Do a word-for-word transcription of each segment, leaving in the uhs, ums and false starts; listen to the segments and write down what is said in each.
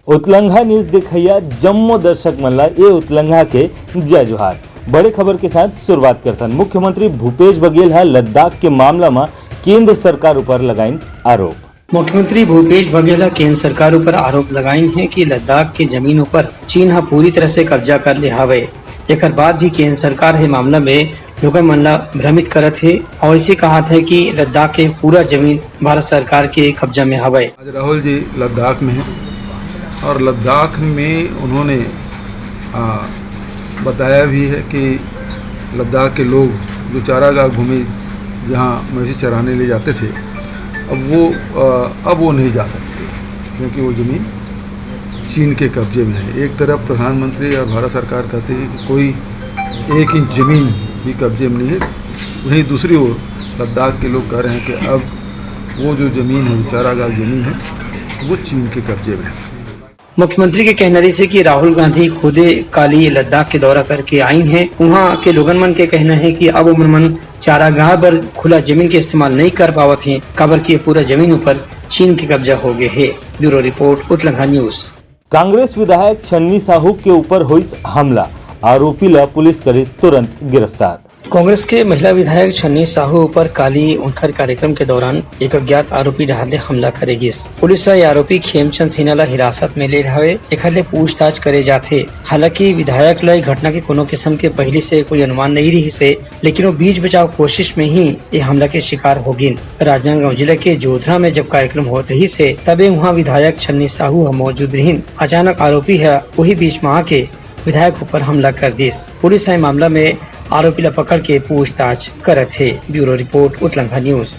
उतलंघा news देखइया जम्मो दर्शक मन ला ए उतलंघा के जय जोहार। बड़े खबर के साथ शुरुआत करथन। मुख्यमंत्री भूपेश बघेल ह लद्दाख के मामला म केंद्र सरकार ऊपर लगाइन आरोप। मुख्यमंत्री भूपेश बघेल ह केंद्र सरकार ऊपर आरोप लगाइन हे कि लद्दाख के जमीन ऊपर चीन ह पूरी तरह से कब्जा कर ले हावय। एकर बाद भी केंद्र सरकार हे मामला में लोगन मन ला भ्रमित करत हे और इसे कहत हे कि लद्दाख के पूरा जमीन भारत सरकार के कब्जा में हवय। आज राहुल जी लद्दाख में हैं और लद्दाख में उन्होंने, आ, बताया भी है कि लद्दाख के लोग जो चारागाह भूमि जहाँ मवेशी चराने ले जाते थे, अब वो, आ, अब वो नहीं जा सकते क्योंकि वो ज़मीन चीन के कब्जे में है। एक तरफ प्रधानमंत्री और भारत सरकार कहती है कि कोई एक इंच ज़मीन भी कब्जे में नहीं है, वहीं दूसरी ओर लद्दाख के लोग कह रहे हैं कि अब वो जो ज़मीन है, वो चारागाह ज़मीन है, वो चीन के कब्जे में है। मुख्यमंत्री के कहना रहिस हे कि राहुल गांधी खुदे काली लद्दाख के दौरा करके आइन हे। उहां के लोगन मन के कहना हे कि अब ओमन मन चारागाह बर खुला जमीन के इस्तेमाल नइ कर पावत हे, काबर कि ये पूरा जमीन ऊपर चीन के कब्जा हो गए हे। Bureau report, Utlangha news. Congress विधायक छन्नी साहू के ऊपर होइस हमला, आरोपी ला पुलिस करिस तुरंत गिरफ्तार। कांग्रेस के महिला विधायक छन्नी साहू ऊपर काली उनकर कार्यक्रम के दौरान एक अज्ञात आरोपी डहार ले हमला करे गिस। पुलिस ह ये आरोपी खेमचंद सिन्हा ला हिरासत में ले हवे, एखर ले पूछताछ करे जाथे। हालांकि विधायक ला ये घटना के कोनो किस्म के पहिली से कोई अनुमान नहीं रहिस हे, लेकिन वो बीच बचाव कोशिश में ही ये हमला के शिकार हो गिन। राजनांदगांव जिला के जोधरा में जब कार्यक्रम होत रहिस हे, तबे उहां विधायक छन्नी साहू ह मौजूद रहिन। अचानक आरोपी ह उही बीच में आके विधायक ऊपर हमला कर दिस। पुलिस ह ए मामला में आरोपी ला पकड़ के पूछताछ करत हे। Bureau report, Utlangha news.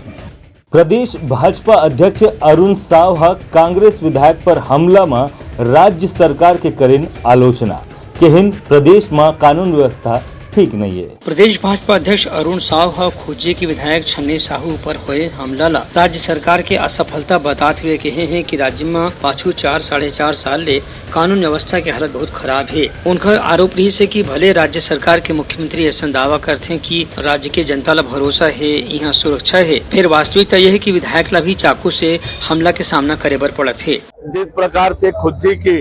प्रदेश भाजपा अध्यक्ष अरुण साव ह कांग्रेस विधायक पर हमला म राज्य सरकार के करेन आलोचना, केहेन प्रदेश म कानून व्यवस्था ठीक नइये। प्रदेश भाजपा अध्यक्ष अरुण साव ह खुज्जी के विधायक छन्नी साहू ऊपर होए हमला ला राज्य सरकार के असफलता बतात हुए कहे हे कि राज्य म पाछू चार, साढ़े चार साल ले कानून व्यवस्था के हालत बहुत खराब हे। उनकर आरोप रहिस हे कि भले राज्य सरकार के मुख्यमंत्री अइसन दावा करथे कि राज्य के जनता ला भरोसा हे, इहां सुरक्षा हे, फेर वास्तविकता यह हे कि विधायक ला भी चाकू से हमला के सामना करे बर पड़त हे। जिस प्रकार से खुज्जी के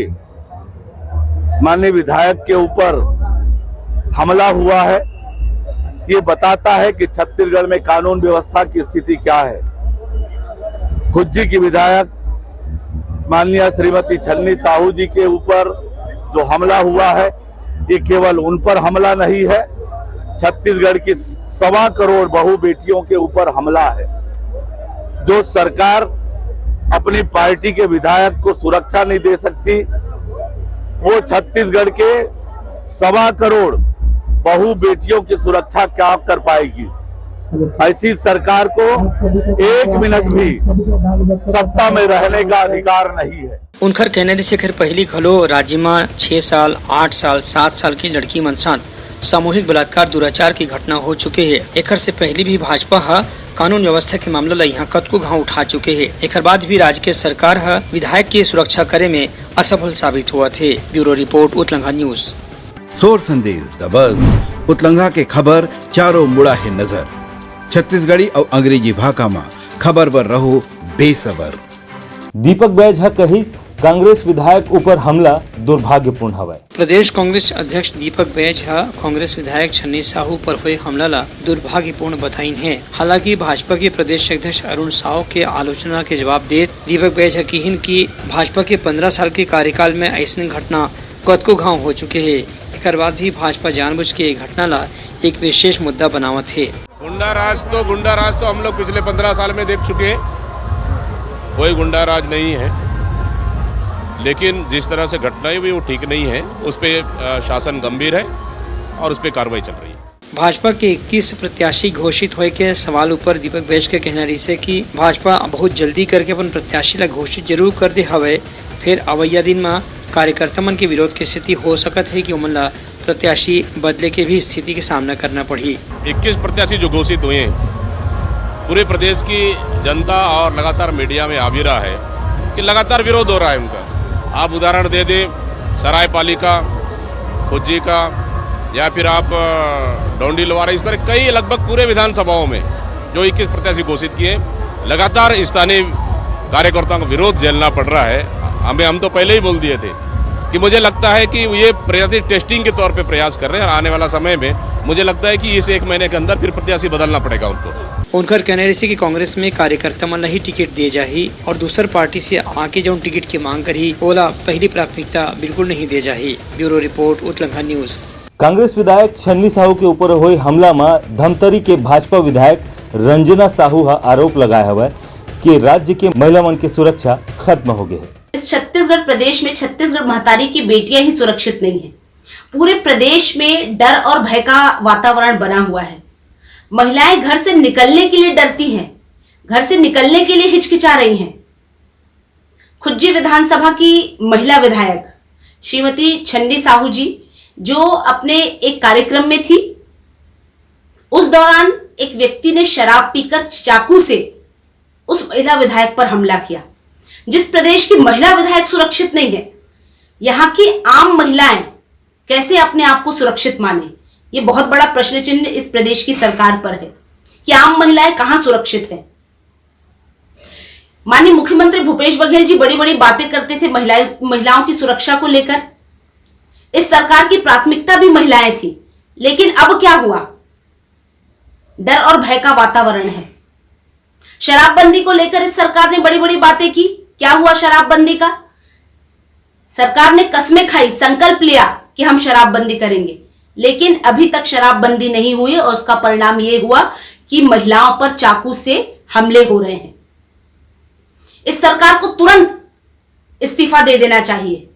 माननीय विधायक के ऊपर हमला हुआ है, ये बताता है कि छत्तीसगढ़ में कानून व्यवस्था की स्थिति क्या है। खुज्जी की विधायक माननीय श्रीमती छन्नी साहू जी के ऊपर जो हमला हुआ है, ये केवल उन पर हमला नहीं है, छत्तीसगढ़ की सवा करोड़ बहू बेटियों के ऊपर हमला है। जो सरकार अपनी पार्टी के विधायक को सुरक्षा नहीं दे सकती, वो छत्तीसगढ़ के सवा करोड़ बहू बेटियों की सुरक्षा क्या कर पाएगी? ऐसी सरकार को एक मिनट भी सत्ता में रहने का अधिकार नहीं है। उनकर कहना रहिस हे, एखर पहिली घलो राज्य म छह साल, आठ साल, सात साल के लड़की मन साथ सामूहिक बलात्कार, दुराचार की घटना हो चुके हे। एखर से पहिली भी भाजपा ह कानून व्यवस्था के मामला ल इहां कतको घांव उठा चुके हे। एखर बाद भी राज्य के सरकार ह विधायक के सुरक्षा करे में असफल साबित होवत हे। Bureau report, Utlangha news. सोर संदेश दबस, उतलंघा के खबर चारों मुड़ा हे नजर। छत्तीसगढ़ी अउ अंग्रेजी भाखा म खबर बर रहो बेसबर। दीपक बैज ह कहिस, कांग्रेस विधायक ऊपर हमला दुर्भाग्यपूर्ण हवय। प्रदेश कांग्रेस अध्यक्ष दीपक बैज ह कांग्रेस विधायक छन्नी साहू पर होए हमला ला दुर्भाग्यपूर्ण बताइन हे। हालांकि भाजपा के प्रदेश अध्यक्ष अरुण साव के आलोचना के जवाब देत दीपक बैज ह किहिन कि भाजपा के पंद्रह साल के कार्यकाल में अइसने घटना कतको घांव हो चुके हे। एकर बाद भी भाजपा जानबूझ के ये घटना ला एक विशेष मुद्दा बनावत हे। गुंडा राज तो, गुंडा राज तो हम लोग पिछले पन्द्रह साल में देख चुके हैं, कोई गुंडा राज नहीं है, लेकिन जिस तरह से घटनाएं हुई वो ठीक नहीं है, उस पे, अ, शासन गंभीर है और उस पे कार्रवाई चल रही है। भाजपा के इक्कीस प्रत्याशी घोषित होए के सवाल ऊपर दीपक बैज के कहना रहिस हे कि भाजपा बहुत जल्दी करके अपन प्रत्याशी ला घोषित जरूर कर दे हवय, फेर अवइया दिन म कार्यकर्ता मन के विरोध के स्थिति हो सकत हे कि ओमन ला प्रत्याशी बदले के भी स्थिति के सामना करना पड़ही। इक्कीस प्रत्याशी जो घोषित हुए हैं, पूरे प्रदेश की जनता और लगातार मीडिया में आ भी रहा है कि लगातार विरोध हो रहा है उनका। आप उदाहरण दे दें, सरायपालिका, खुज्जी का, या फिर आप, अ, डोंडी लोहारा, इस तरह कई, लगभग पूरे विधानसभाओं में जो इक्कीस प्रत्याशी घोषित किए, लगातार स्थानीय कार्यकर्ताओं को विरोध झेलना पड़ रहा है। हमें, हम तो पहले ही बोल दिए थे कि मुझे लगता है कि ये प्रत्याशी टेस्टिंग के तौर पे प्रयास कर रहे हैं और आने वाला समय में मुझे लगता है कि इस एक महीने के अंदर फिर प्रत्याशी बदलना पड़ेगा उनको। उनकर कहना रहिसे कि कांग्रेस में कार्यकर्ता मन ला ही टिकट दिए जाही और दूसर पार्टी से आके जउन टिकट की मांग करही, ओला पहली प्राथमिकता बिल्कुल नहीं दिए जाही। Bureau report, Utlangha news. Congress विधायक छन्नी साहू के ऊपर होए हमला म धमतरी के भाजपा विधायक रंजना साहू ह आरोप लगाए हवय कि राज्य के महिला मन के सुरक्षा खत्म हो गए है। इस छत्तीसगढ़ प्रदेश में छत्तीसगढ़ महतारी की बेटियां ही सुरक्षित नहीं हैं। पूरे प्रदेश में डर और भय का वातावरण बना हुआ है। महिलाएं घर से निकलने के लिए डरती हैं, घर से निकलने के लिए हिचकिचा रही हैं। खुज्जी विधानसभा की महिला विधायक श्रीमती छन्नी साहू जी, जो अपने एक कार्यक्रम में थी, उस दौरान एक व्यक्ति ने शराब पीकर चाकू से उस महिला विधायक पर हमला किया। जिस प्रदेश की महिला विधायक सुरक्षित नहीं है, यहाँ की आम महिलाएं कैसे अपने आप को सुरक्षित माने? ये बहुत बड़ा प्रश्न चिन्ह इस प्रदेश की सरकार पर है कि आम महिलाएं कहाँ सुरक्षित हैं। माननीय मुख्यमंत्री भूपेश बघेल जी बड़ी-बड़ी बातें करते थे महिलाएं, महिलाओं की सुरक्षा को लेकर। इस सरकार की प्राथमिकता भी महिलाएं थी, लेकिन अब क्या हुआ? डर और भय का वातावरण है। शराबबंदी को लेकर इस सरकार ने बड़ी-बड़ी बातें की। क्या हुआ शराबबंदी का? सरकार ने कस्में खाई, संकल्प लिया कि हम शराबबंदी करेंगे, लेकिन अभी तक शराबबंदी नहीं हुई और उसका परिणाम ये हुआ कि महिलाओं पर चाकू से हमले हो रहे हैं। इस सरकार को तुरंत इस्तीफा दे देना चाहिए,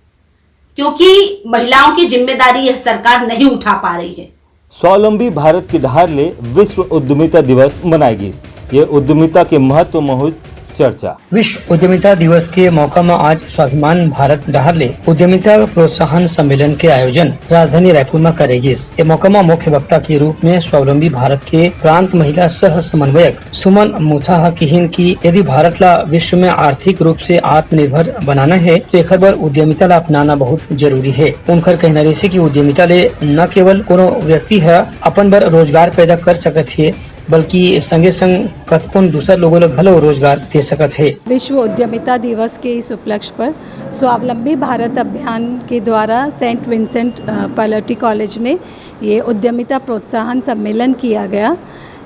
क्योंकि महिलाओं की जिम्मेदारी यह सरकार नहीं उठा पा रही है। स्वावलंबी भारत के डहार ले विश्व उद्यमिता दिवस मनाए गिस। ये उद्यमिता के महत्व म होइस चर्चा। विश्व उद्यमिता दिवस के मौका म आज स्वाभिमान भारत डहार ले उद्यमिता प्रोत्साहन सम्मेलन के आयोजन राजधानी रायपुर म करे गिस। ये मौका म मुख्य वक्ता के रूप में स्वावलंबी भारत के प्रांत महिला सह समन्वयक सुमन मुथा ह किहिन कि यदि भारत ला विश्व में आर्थिक रूप से आत्मनिर्भर बनाना हे, तो एखर बर उद्यमिता ला अपनाना बहुत जरूरी हे। उनकर कहना रहिसे कि उद्यमिता ले न केवल कोनो व्यक्ति ह अपन बर रोजगार पैदा कर सकत हे, बल्कि संगे संग कतकोन दूसर लोगों ला घलो रोजगार दे सकत हे। विश्व उद्यमिता दिवस के इस उपलक्ष्य पर स्वावलंबी भारत अभियान के द्वारा सेंट विंसेंट, अ, पलटी कॉलेज में ये उद्यमिता प्रोत्साहन सम्मेलन किया गया,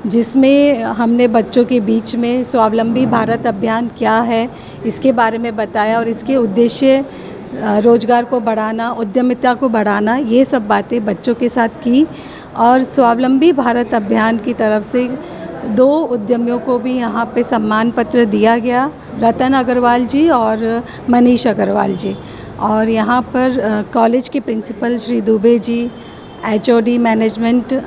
जिसमें हमने बच्चों के बीच में स्वावलंबी भारत अभियान क्या है, इसके बारे में बताया और इसके उद्देश्य, अ, रोजगार को बढ़ाना, उद्यमिता को बढ़ाना, ये सब बातें बच्चों के साथ की। और स्वावलंबी भारत अभियान की तरफ से दो उद्यमियों को भी यहाँ पे सम्मान पत्र दिया गया, रतन अग्रवाल जी और मनीष अग्रवाल जी। और यहाँ पर, अ, कॉलेज के principal Shri Dubey ji, HOD management, अ,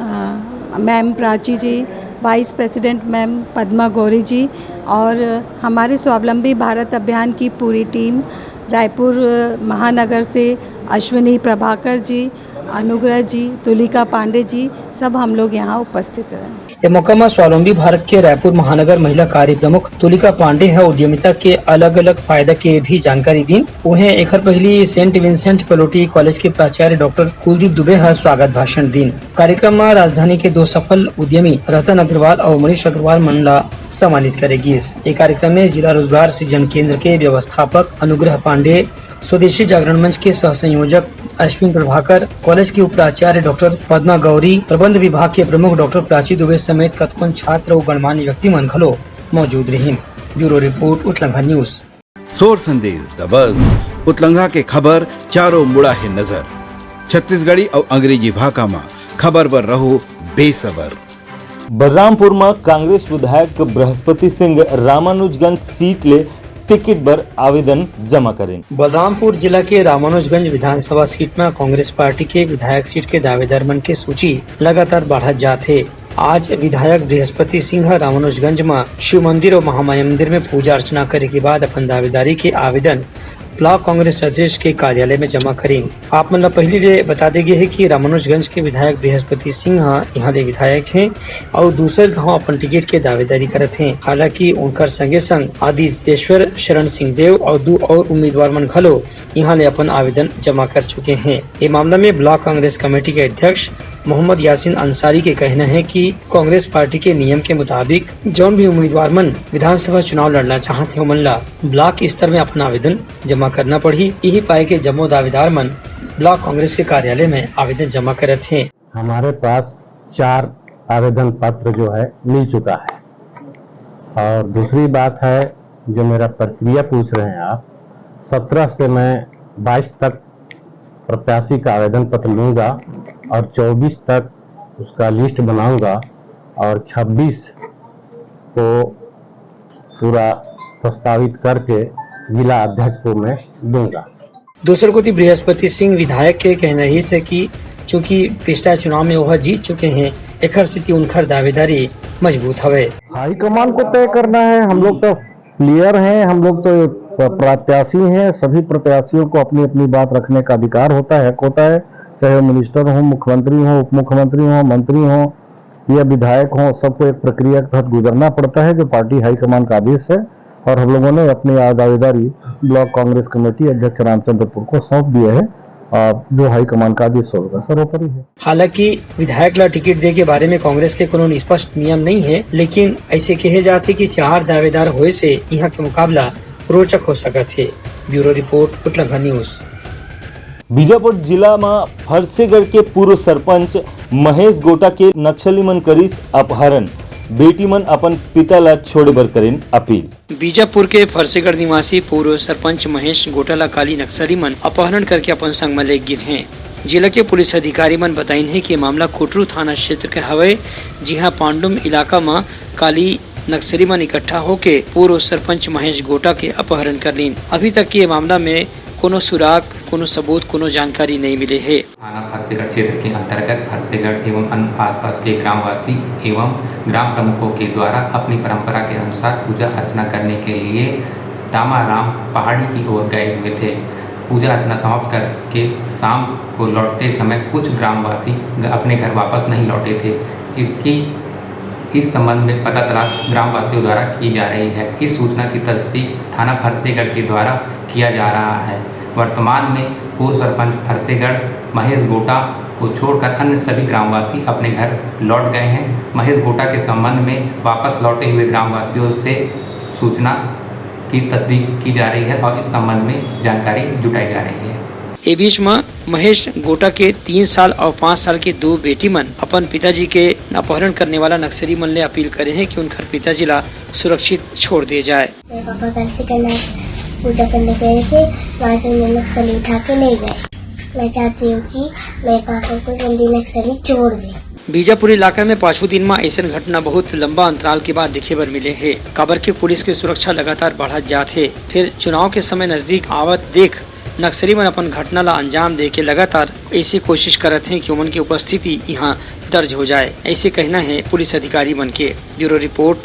ma'am Prachi ji, vice president ma'am Padma Gauri ji और हमारे स्वावलंबी भारत अभियान की पूरी टीम, रायपुर महानगर से अश्विनी प्रभाकर जी, अनुग्रह जी, तुलिका पांडे जी, सब हम लोग यहाँ उपस्थित हैं। ए मौका म स्वावलंबी भारत के रायपुर महानगर महिला कार्य प्रमुख तुलिका पांडे ह उद्यमिता के अलग-अलग फायदा के भी जानकारी दीन। उहें, एखर पहिली सेंट विंसेंट पलोटी कॉलेज के प्राचार्य डॉक्टर कुलदीप दुबे ह स्वागत भाषण दीन। कार्यक्रम म राजधानी के दो सफल उद्यमी रतन अग्रवाल अउ मनीष अग्रवाल मन ला सम्मानित करे गिस। ए कार्यक्रम में जिला रोजगार सृजन केंद्र के व्यवस्थापक अनुग्रह पांडे, स्वदेशी जागरण मंच के सह संयोजक अश्विन प्रभाकर, कॉलेज के उपराचार्य डॉक्टर पद्मा गौरी, प्रबंध विभाग के प्रमुख डॉक्टर प्राची दुबे समेत कतकोन छात्र अउ गणमान्य व्यक्ति मन घलो मौजूद रहिन। Bureau report, Utlangha news. सोर संदेश, द बज, उतलंघा के खबर चारों मुड़ा हे नजर। छत्तीसगढ़ी अउ अंग्रेजी भाखा म खबर बर रहो बेसबर। बलरामपुर म कांग्रेस विधायक बृहस्पति सिंह रामानुजगंज सीट ले टिकट बर आवेदन जमा करेन। बलरामपुर जिला के रामानुजगंज विधानसभा सीट म कांग्रेस पार्टी के विधायक सीट के दावेदार मन के सूची लगातार बढ़त जात हे। आज विधायक बृहस्पति सिंह ह रामानुजगंज म शिव मंदिर अउ महामाया मंदिर में पूजा अर्चना करे के बाद अपन दावेदारी के आवेदन ब्लॉक कांग्रेस अध्यक्ष के कार्यालय में जमा करीन। आप मन ल पहिली ले बता दे गे हे कि रामानुजगंज के विधायक बृहस्पति सिंह ह इहां ले विधायक हे अउ दूसर घांव अपन टिकट के दावेदारी करत हे। हालांकि उनकर संगे संग आदित्येश्वर शरण सिंह देव अउ दू और उम्मीदवार मन घलो इहां ले अपन आवेदन जमा कर चुके हे। ये मामला में ब्लॉक कांग्रेस कमेटी के अध्यक्ष मोहम्मद यासीन अंसारी के कहना हे कि कांग्रेस पार्टी के नियम के मुताबिक जौन भी उम्मीदवार मन विधानसभा चुनाव लड़ना चाहत हे, ओमन ला ब्लॉक स्तर में अपन आवेदन जमा करना पड़ही। इही पाए के जम्मो दावेदार मन ब्लॉक कांग्रेस के कार्यालय में आवेदन जमा करत हे। हमारे पास चार आवेदन पत्र जो है मिल चुका है। और दूसरी बात है, जो मेरा प्रक्रिया पूछ रहे हैं आप, सत्रह से मैं बाईस तक प्रत्याशी का आवेदन पत्र लूँगा और चौबीस तक उसका लिस्ट बनाऊँगा और छब्बीस को पूरा प्रस्तावित करके जिला अध्यक्ष को मैं दूँगा। दूसर कोति बृहस्पति सिंह विधायक के कहना हे कि चूंकि पिछला चुनाव में ओह जीत चुके हे, एखर सेती उनखर दावेदारी मजबूत हवे। हाईकमान को तय करना है, हम लोग तो प्लेयर हैं, हम लोग तो प्रत्याशी हैं। सभी प्रत्याशियों को अपनी अपनी बात रखने का अधिकार होता है, हक होता है, चाहे वो मिनिस्टर हो, मुख्यमंत्री हो, उप मुख्यमंत्री हो, मंत्री हो या विधायक हो, सबको एक प्रक्रिया के तहत गुजरना पड़ता है जो पार्टी हाईकमान का आदेश है। और हम लोगों ने अपनी दावेदारी ब्लॉक कांग्रेस कमेटी अध्यक्ष रामचंद्रपुर को सौंप दिया है। और जो हाईकमान का आदेश होगा, सर्वोपरि है। हालांकि विधायक ला टिकट दे के बारे में कांग्रेस के कोनो स्पष्ट नियम नहीं है, लेकिन ऐसे कहे जाथे कि चार दावेदार होए से यहाँ के मुकाबला रोचक हो सकत हे। Bureau report, Utlangha news. Bijapur जिला म फरसेगढ़ के पूर्व सरपंच महेश गोटा के नक्सली मन करिस अपहरण, बेटी मन अपन पिता ला छोड़े बर करेन अपील। बीजापुर के फरसेगढ़ निवासी पूर्व सरपंच महेश गोटा ला काली नक्सली मन अपहरण करके अपन संग म ले गिन हे। जिला के पुलिस अधिकारी मन बताइन हे कि मामला कुटरू थाना क्षेत्र के हवय, जिहां पांडुम इलाका म काली नक्सली मन इकट्ठा होके पूर्व सरपंच महेश गोटा के अपहरण कर लीन। अभी तक ये मामला में कोनो सुराग, कोनो सबूत, कोनो जानकारी नहीं मिले हे। थाना फरसेगढ़ क्षेत्र के अंतर्गत फरसेगढ़ एवं अन्य आसपास के ग्रामवासी एवं ग्राम प्रमुखों के द्वारा अपनी परंपरा के अनुसार पूजा अर्चना करने के लिए दामाराम पहाड़ी की ओर गए हुए थे। पूजा अर्चना समाप्त करके शाम को लौटते समय कुछ ग्रामवासी ग-, अपने घर वापस नहीं लौटे थे। इसकी, इस संबंध में पता तलाश ग्रामवासियों द्वारा की जा रही है। इस सूचना की तस्दीक थाना फरसेगढ़ के द्वारा किया जा रहा है। वर्तमान में पूर्व सरपंच फरसेगढ़ महेश गोटा को छोड़कर अन्य सभी ग्रामवासी अपने घर लौट गए हैं। महेश गोटा के संबंध में वापस लौटे हुए ग्रामवासियों से सूचना की तस्दीक की जा रही है और इस संबंध में जानकारी जुटाई जा रही है। ए बीच म महेश गोटा के तीन साल और पाँच साल के दो बेटी मन अपन पिताजी के अपहरण करने वाला नक्सली मन ले अपील करे हैं कि उनकर पिताजी ला सुरक्षित छोड़ दिए जाए। मेरे पापा कल से करना पूजा करने गए थे, वहाँ से उन्हें नक्सली उठा के ले गए। मैं चाहती हूँ कि मेरे पापा को जल्दी नक्सली छोड़ दें। बीजापुर इलाका में पाछू दिन म अइसन घटना बहुत लंबा अंतराल के बाद देखे बर मिले हे, काबर के पुलिस के सुरक्षा लगातार बढ़त जात हे। फिर चुनाव के समय नजदीक आवत देख नक्सली मन अपन घटना ला अंजाम दे के लगातार ऐसी कोशिश करत हें कि ओमन के उपस्थिति यहाँ दर्ज हो जाए, ऐसे कहना है पुलिस अधिकारी मन के। Bureau report,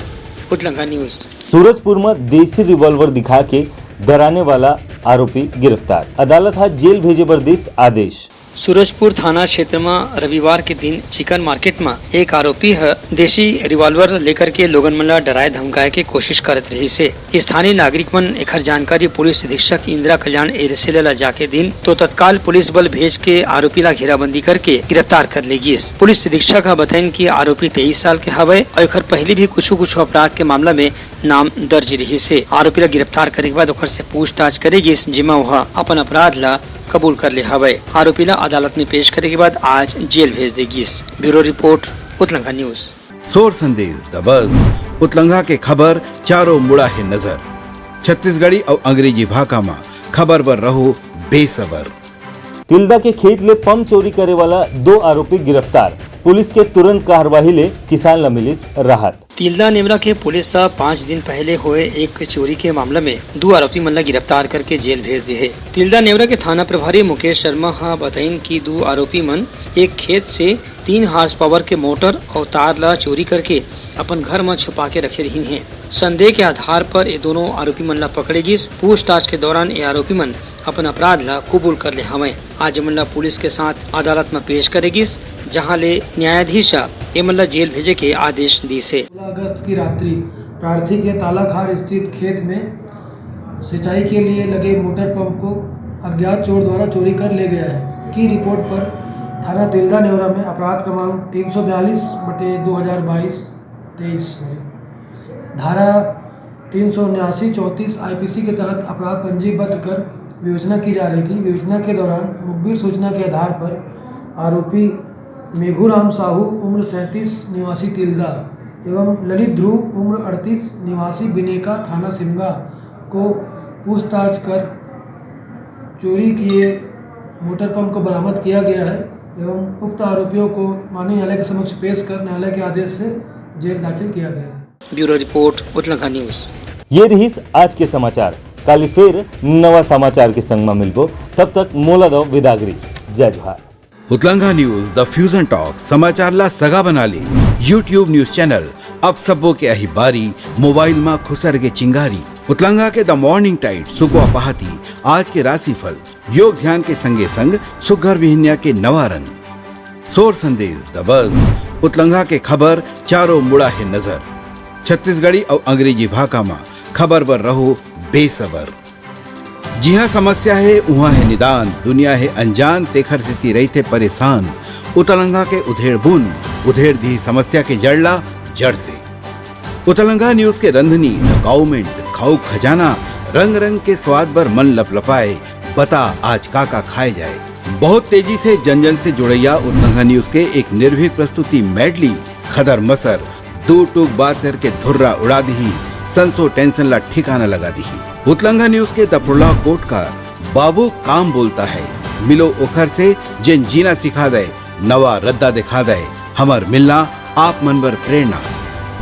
Utlanga news. Surajpur म देसी रिवॉल्वर दिखा के डराने वाला आरोपी गिरफ्तार, अदालत ह जेल भेजे बर दिस आदेश। सूरजपुर थाना क्षेत्र म रविवार के दिन चिकन मार्केट म एक आरोपी ह देसी रिवॉल्वर लेकर के लोगन मन ला डराए धमकाए के कोशिश करत रहिस हे। स्थानीय नागरिक मन एखर जानकारी पुलिस अधीक्षक इंदिरा कल्याण एरसेला ला जाके दिन, तो तत्काल पुलिस बल भेज के आरोपी ला घेराबंदी करके गिरफ्तार कर ले गिस। पुलिस अधीक्षक ह बताइन कि आरोपी तेईस साल के हवय और एखर पहले भी कुछ कुछ अपराध के मामला में नाम दर्ज रहिस हे। आरोपी ला गिरफ्तार करे के बाद ओकर से पूछताछ करे गिस, जेमा ओह अपन अपराध ला कबूल कर ले हवय। आरोपी ला अदालत में पेश करे के बाद आज जेल भेज दे गिस। Bureau report, Utlanga news. सोर संदेश द बज, उतलंगा के खबर चारों मुड़ा हे नजर। छत्तीसगढ़ी अउ अंग्रेजी भाखा म खबर बर रहो बेसबर। तिल्दा के खेत ले पंप चोरी करे वाला दो आरोपी गिरफ्तार, पुलिस के तुरंत कार्रवाई ले किसान ला मिलिस राहत। तिल्दा नेवरा के पुलिस ह पाँच दिन पहले होए एक चोरी के मामला में दू आरोपी मन ला गिरफ्तार करके जेल भेज दे हे। तिल्दा नेवरा के थाना प्रभारी मुकेश शर्मा ह बताइन कि दू आरोपी मन एक खेत से तीन हार्स पावर के मोटर और तार ला चोरी करके अपन घर म छुपा के रखे रहिन हे। संदेह के आधार पर ये दोनों आरोपी मन ला पकड़े गिस। पूछताछ के दौरान ये आरोपी मन अपन अपराध ला कबूल कर ले हवंय। आज एमन ला पुलिस के साथ अदालत म पेश करे गिस, जहां ले न्यायाधीश ह एमन ला जेल भेजे के आदेश दीस हे। सोलह अगस्त की रात्रि प्रार्थी के तालाखार स्थित खेत में सिंचाई के लिए लगे मोटर पंप को अज्ञात चोर द्वारा चोरी कर ले गया है की रिपोर्ट पर थाना तिल्दा नेवरा में अपराध क्रमांक तीन सौ बयालीस बटे दो हज़ार बाईस तेईस, सॉरी, धारा तीन सौ उन्यासी चौंतीस आईपीसी के तहत अपराध पंजीबद्ध कर विवेचना की जा रही थी। विवेचना के दौरान मुखबिर सूचना के आधार पर आरोपी मेघूराम साहू, उम्र सैंतीस, निवासी तिल्दा, एवं ललित ध्रुव, उम्र अड़तीस, निवासी बिनेका, थाना सिमगा, को पूछताछ कर चोरी किए मोटर पंप को बरामद किया गया है एवं उक्त आरोपियों को माननीय न्यायालय के समक्ष पेश कर न्यायालय के आदेश से जेल दाखिल किया गया है। Bureau report, Utlanga news. ये रहिस आज के समाचार। काली फेर नवा समाचार के संग म मिलबो, तब तक मोला दो विदागरी। जय जोहार। उतलंगा न्यूज, द फ्यूजन टॉक, समाचार ला सगा बना ले। YouTube न्यूज चैनल अब सबो के अही बारी, मोबाइल मा खुसर के चिंगारी। उतलंगा के द मॉर्निंग टाइड, सुकवा पहाती, आज के राशिफल, योग ध्यान के संगे संग सुग्घर बिहनिया के नवा रंग। सोर संदेश, द बज, उतलंगा के खबर, चारों मुड़ा हे नजर। छत्तीसगढ़ी अउ अंग्रेजी भाखा मा खबर बर रहो बेसबर। जिहाँ समस्या हे, उहाँ हे निदान, दुनिया हे अनजान, तेखर सेती रहिथे परेशान। उतलंगा के उधेड़ बुन, उधेड़ दिही समस्या के जड़ ला जड़ से। उतलंगा न्यूज के रंधनी, द काउमेंट, खाऊ खजाना, रंग रंग के स्वाद बर मन लपलपाए, बता आज का का खाए जाए। बहुत तेजी से जन जन से जुड़ैया उतलंगा न्यूज के एक निर्भीक प्रस्तुति मेडली, खदर मसर, दू टूक बात करके धुर्रा उड़ा दिही, संसो टेंशन ला ठिकाना लगा दिही। उतलंगा न्यूज के दपरोला कोट का बाबू काम बोलता है, मिलो ओखर से जेन जीना सिखा दे, नवा रद्दा दिखा दे, हमर मिलना आप मन बर प्रेरणा।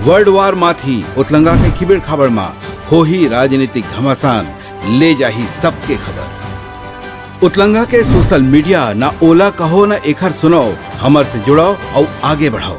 वर्ल्ड वार माथी उतलंगा के खिबेड़ खाबड़ मा होही राजनीतिक घमासान, ले जाही सबके खबर। उतलंगा के सोशल मीडिया, ना ओला कहो ना एखर सुनाओ, हमर से जुड़ाओ अउ आगे बढ़ाओ।